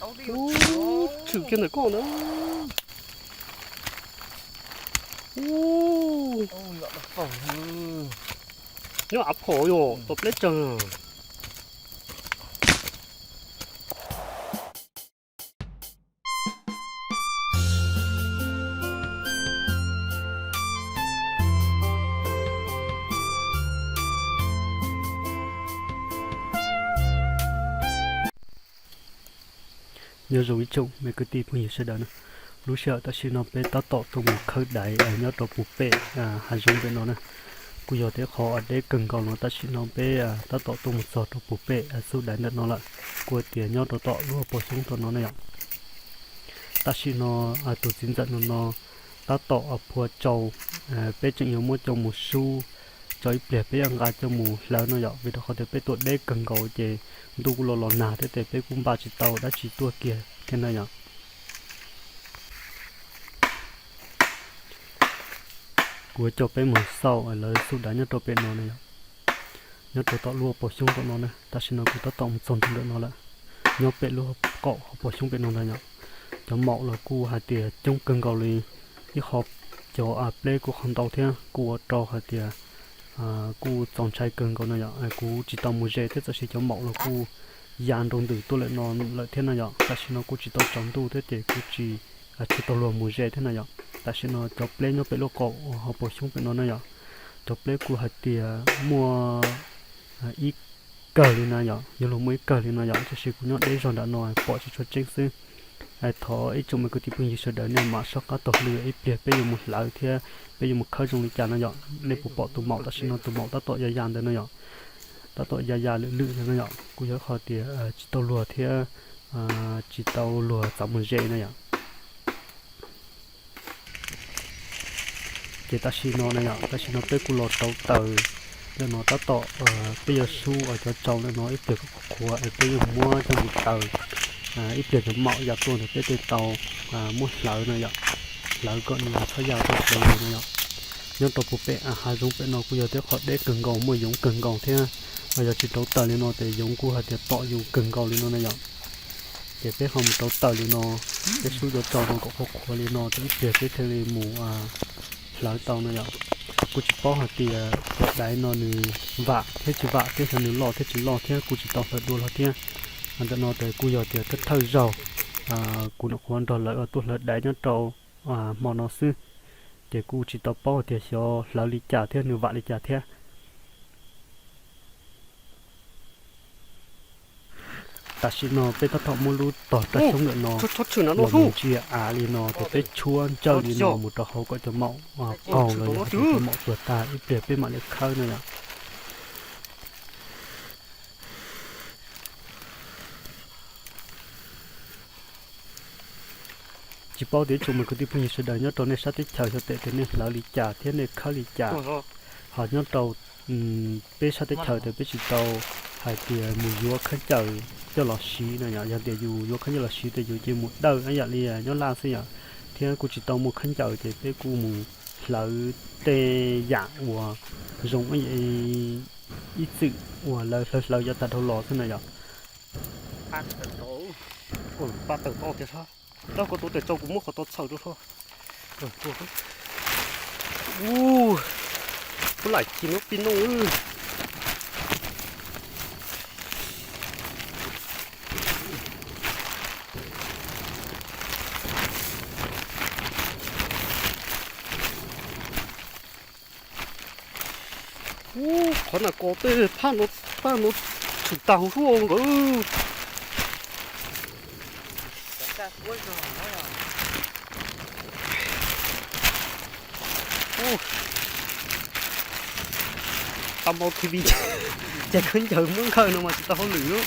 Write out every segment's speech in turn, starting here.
Ub, tshwm kiag ntawm koj na. Ub, nyob av phom yom, tau pleb tsawg. Nyob zoo ib tsoom me kwv tij phooj ywg sawv daws na, lub sij hawm tam sim no peb tab tom tuaj mus khawb daiv nyob rau puag pem hav zoov pem no na. Kuj yog tej qhov deb kawg nkaus no, tam sim no peb tab tom tuaj mus txog rau puag pem xub daiv ntawm no lawm, kuj tias nyob rau tom lub hauv paus xyoob tom no na yom. Tam sim no tus txiv ntxawm no no tab tom phua tsau, peb tseem yuav muab coj mus sub, tso ib pliag peb yuav nqa coj mus hlawv no yom, vim rau qhov tias peb tuaj deb kawg nkaus ces ntuj kuj los los nag thiab ces peb kuj npaj tsis tau dab tsi tuaj kiag thiab na yom. Kuv yuav coj peb mus xauj lawv xub daiv nyob rau pem no na yom. Nyob rau tom lub hauv paus xyoob tom no na, tam sim no kuv tab tom mus txog ntua ntawm no lawm. Nyob pem lub qaum hauv paus xyoob pem no ntag yom. Cov maum los kuj hais tias coob kawg nkaus li, ib qho cov pleb kuj qhov ntau thiab, kuj ua rau hais tias kuj txaus ntshai kawg nkaus no yom. Kuv tsis tau mus ze thiab, tab sis cov maum los kuj ya nroo ntws tuaj lawm no lawm thiab no yom. Tam sim no kuj tsis tau tsaus ntuj thiab ces kuj tsis, tsis tau luag mus ze thiab no yom. Tam sim no cov pleb nyob pem lub qaum hauv paus xyoob pem no na yom, cov pleb kuj hais tias muaj ib kawg li na yom, yuav luag muaj ib kawg li no yom, tab sis kuv nyob deb zog nram no pom tsis tshua tseeb xwb. Thov ib tsoom me kwv tij phooj ywg sawv daws nej mam soj qab taug lw, ib pliag peb yuav mus hlawv thiab peb yuav mus khawb zoo li cas no yom. Nej puas pom tus maum tam sim no, tus maum tab tom ya ya ntawd no yom, tab tom ya ya lwm lwm ntawd no yom. Kuj yog qhov tias tsis tau luag thiab tsis tau luag txav mus ze na yom. Ces tam sim no na yom, tam sim no peb kuj los rauv taws ntawm no tab tom, peb yuav sub cov tsau ntawm no ib pliag kom qhuav es peb yuav muab coj mus taws, ib pliag cov maum ya tuaj ntawd peb thiaj tau muab hlawv no yom, hlawv kom nws txhob ya tuaj pem no yom. Nyob rau puag pem hav zoov pem no kuj yog tej qhov deb kawg nkaus, muaj yoov kawg nkaus thiab, yog tsis rauv taws li no ces yoov kuj hais tias tom yus kawg nkaus li no na yom. Ces peb ho mus rauv taws li no, peb sub cov tsau no kom qhuav qhuav li no ces ib pliag peb thiaj li mus hlawv tau no yom. Kuj tsis paub hais tias cov daiv no nws vam thiab tsis vam thiab xyov nws loj thiab tsis loj thiab, kuj tsis tau hlawv dua los thiab. Ntawm no ces kuj yog tias thawj thawj zaug kuv nyuam qhuav nrog lawv tuaj hlawv daiv nyob rau hmo no xwb, ces kuj tsis tau paub tias xyov hlawv li cas thiab nws vam li cas thiab. Tam sim no peb tab tom muab lub tog raj xyoob ntawm no los mus ntsia av li no ces peb tshuab ntsawj li no mus rau hauv kom cov maum qaug los yog cov maum tuag tag ib pliag peb mam li khawb no yom. Tsis paub tias ib tsoom me kwv tij phooj ywg sawv daws nyob rau nej sab teb chaws xyov tes tias nej hlawv li cas thiab nej khawb li cas. Ho nyob rau peb sab teb chaws tes peb tsis tau hais tias mus yuav khaub ncaws coj los siv no yom. Yog tias yus yuav khaub ncaws los siv tes yus cia mus dawj ib yam li nyob Laj xwb yom, thiab kuj tsis tau muaj khaub ncaws ces peb kuj mus hlawv tej yam uas zoo ib txwm uas lawv hlawv hlawv yav tag dhau los xwb na yom. Pab tawm tau tiag, rau koj tus tes tsau kuv muab qhov tau txhaws rau hlo. Ub, kuv lam ci muab pib noj. Ub, qhov na ko tej phaj no, phaj no tshwm tag huv suab nkawd. Tau npau T V ces khaub ncaws muab nkhawm no mas tsis tau hauj lwm lawm.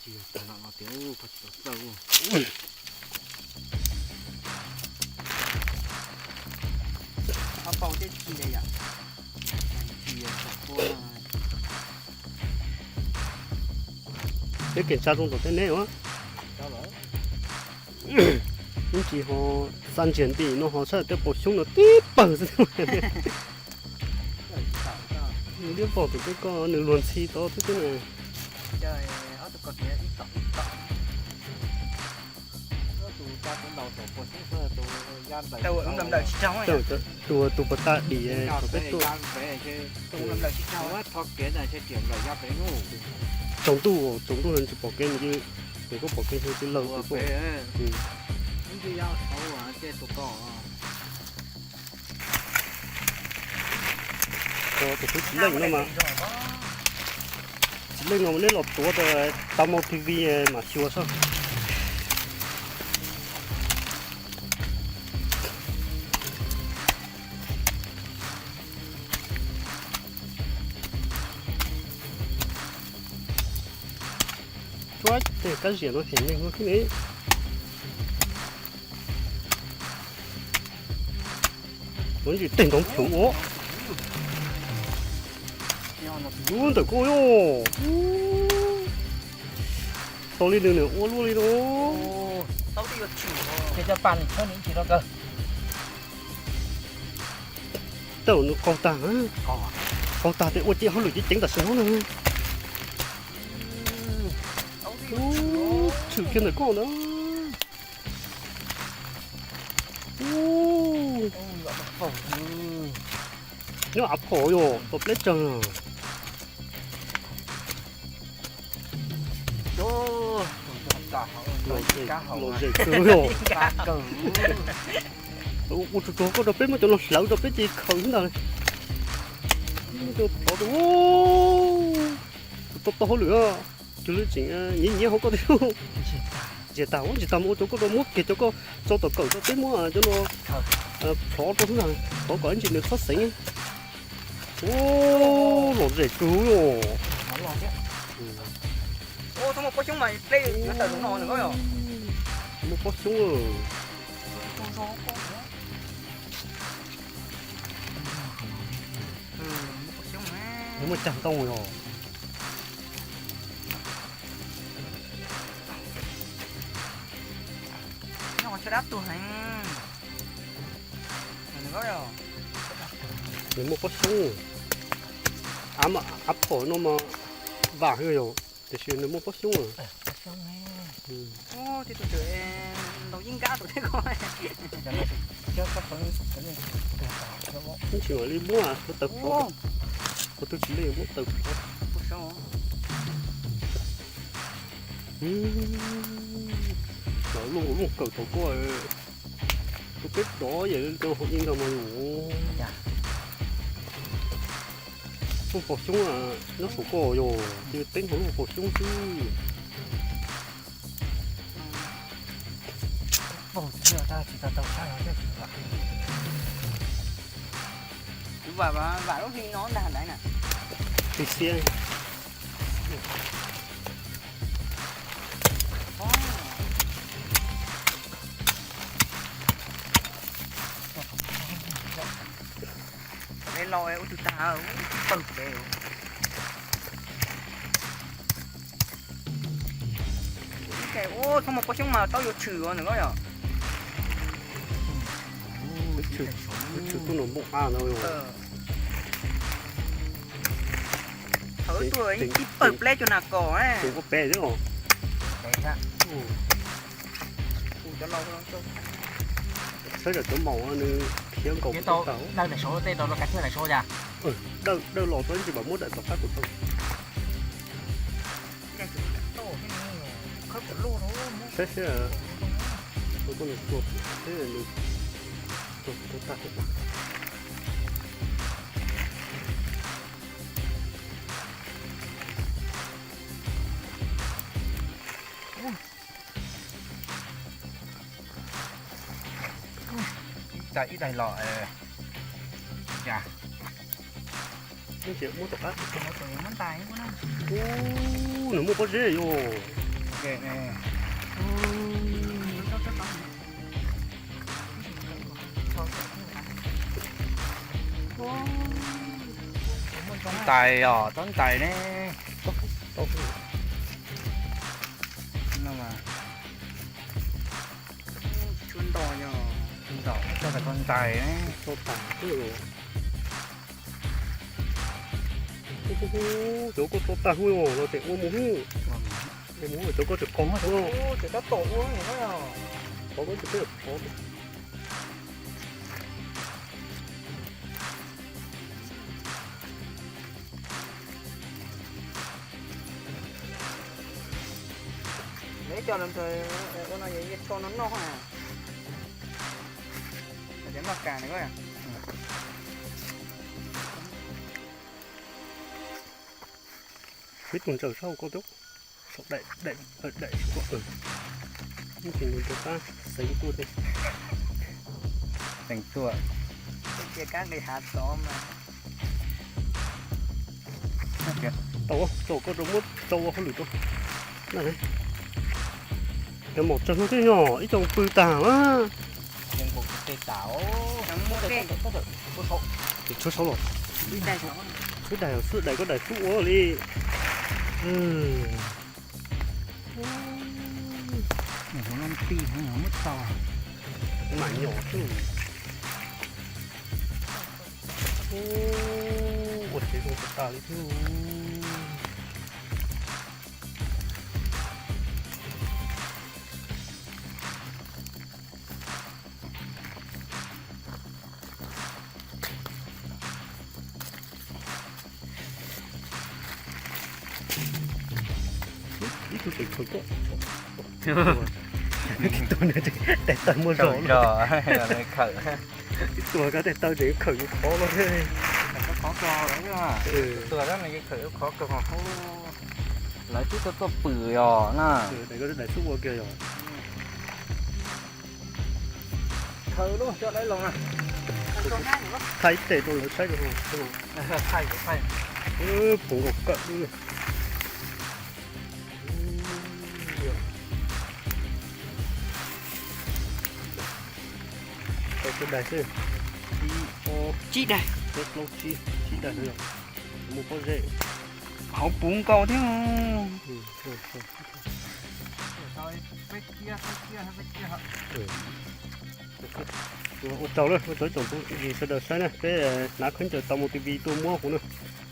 Tsis yog tag no no tias koj tsis tau txawj. Tau npau tej ci li yom. Peb kev tsa zoo tom tej neb os. Ib ntsis ho xa ntsiag nti no ho saib tej paus xyoob no tib pawg xwb. Nws liab pom tus tej koj nws luag ntxhi tod xwb na. Tus, tus puas tag dim, tsaus ntuj, tsaus ntuj tsis pom kev, nws koj pom kev tus laug. Tus txiv leej no mas, txiv leej no neb los tuav rau tau mau T V mas xyuas soj. Tsuab tej kab ziam no hem neeg no thiab ne. Ua ntsis tej ntoo plhuav ua. Ub, ntawm koj yog. Tau li nws nws ua luaj li no. Tej cov pas nws tshawb nws ib chim rau kawg. Tej zaum nws qaug tag, qaug tag tej ua ces hauj lwm ceev ceev tam sim no na. Tshwm kiag ntawm koj ntawd. Nyob av phom yog tau pleb tsawg. Los zem kawg yog. Ua tsuag tsuag koj rau peb muab cov no hlawv rau peb ces khaws xwb ntag. Plhov rau, tau tau hauj lwm, cog lub tseem nyiav nyiav hauv koj tiag. Ntsiag tag ua ntsiag tag mus ua cov koj rau muab kiag cov koj tso tom kawm rau peb muab cov no plhov rau xwb ntag, plhov kom ib ntsis nws txhob xeev. Ub, los zem kawg os. Muaj pob xyoob. Nws muaj cag ntoo yog. Nws muaj pob xyoob. Av phom no mas vam heev yog, tiam sis nws muaj pob xyoob. Ib tsis mam li muab tawm plhov, kuv twb tsis leej muab tawm plhov. Lawv luaj ua luaj kawm tau koj, tus peb dov yam li hauv ib ntag mas yus. Lub pob xyoob nyob saum koj yog, ces teeb hauv lub pob xyoob xwb. Kuv vam, vam lub hli no ntag ntaiv na. Hli xiab. Los ua tus tag, ub, tsis pawg pem. Ub, txhob muaj pob xyoob mas tau yuav tshwm os nws yog. Tshwm tuaj nws npoo av no. Thaum wb tuaj ib pawg pleb cuag nas kos. Tus koj pem xwb os. Saib cov maum nws khiav nkaus tau. Dawj los tau ib ntsis mam muab dawm tom qab kuv tau. Saib seb, koj nws tuag seb nws tuag tag. Ib daim los, ib daim los. Ub, nws muaj pob zeb yog. Tsob ntais os, tsob ntais ne. Tsob, tsob, no mas. Tshuab nto yog. Tshuab nto, tsob ntais ne. Tsob tas. Cov koj tso tag hub los tseem ua mus hub. Ua mus cov koj tseem phom hub. Tseem tab tom ua. Phom koj tseem peb phom. Neb cov ua no yeej tsau no noj. Noj kas. Ib tug ntsaws saum koj, saum daim, daim, daim saum koj. Ib tug ntsaws qab xeev tuaj thiab. Xeev tuaj. Cia kab nqis hav tod mas. Tau, tau koj rau muab tau ua hauj lwm rau. Cov maum tsawg no thiab yog ib co pw tag. Tshuab saud los. Tshuab daim xwb, daim koj daim xub ua li. Muab tau. Mam nyom xwb. Ua tsev zoo tas tas li thiab. Ib tug tseem khaws koj. Ib tug tais taw muaj zog. Ib tug koj tais taw tseem khawm yus qhov los. Tus no yus khawm yus qhov kawg. Lawv twb tuaj tuaj pwm os na. Daim xub ua kiag yog. Thaij tes rau lawv saib rau. Puv nkaus kawm li. Tau tsib daim xwb. Ib, ob, tsib daim, peb, plaub, tsib, tsib daim xwb. Muaj pob zeb. Hauv puv nkaus thiab. Ua tsaug, ua tsaug ib tsoom phooj ywg sawv daws saib na, peb hnav khaub ncaws tau mus TV tuaj muab huv na.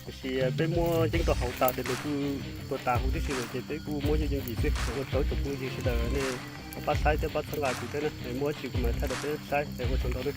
Tiam sis peb muab yeeb rau hauv tas ces nws kuj tuag tas huv tib si lawm ces peb kuj muab yooj yooj yim xwb. Ua tsaug ib tsoom phooj ywg sawv daws nej pab saib thiab pab txhawb nqa kuv thiab na, muaj dab tsi kuv mam thaij rau peb saib, ua tsaug ntau na.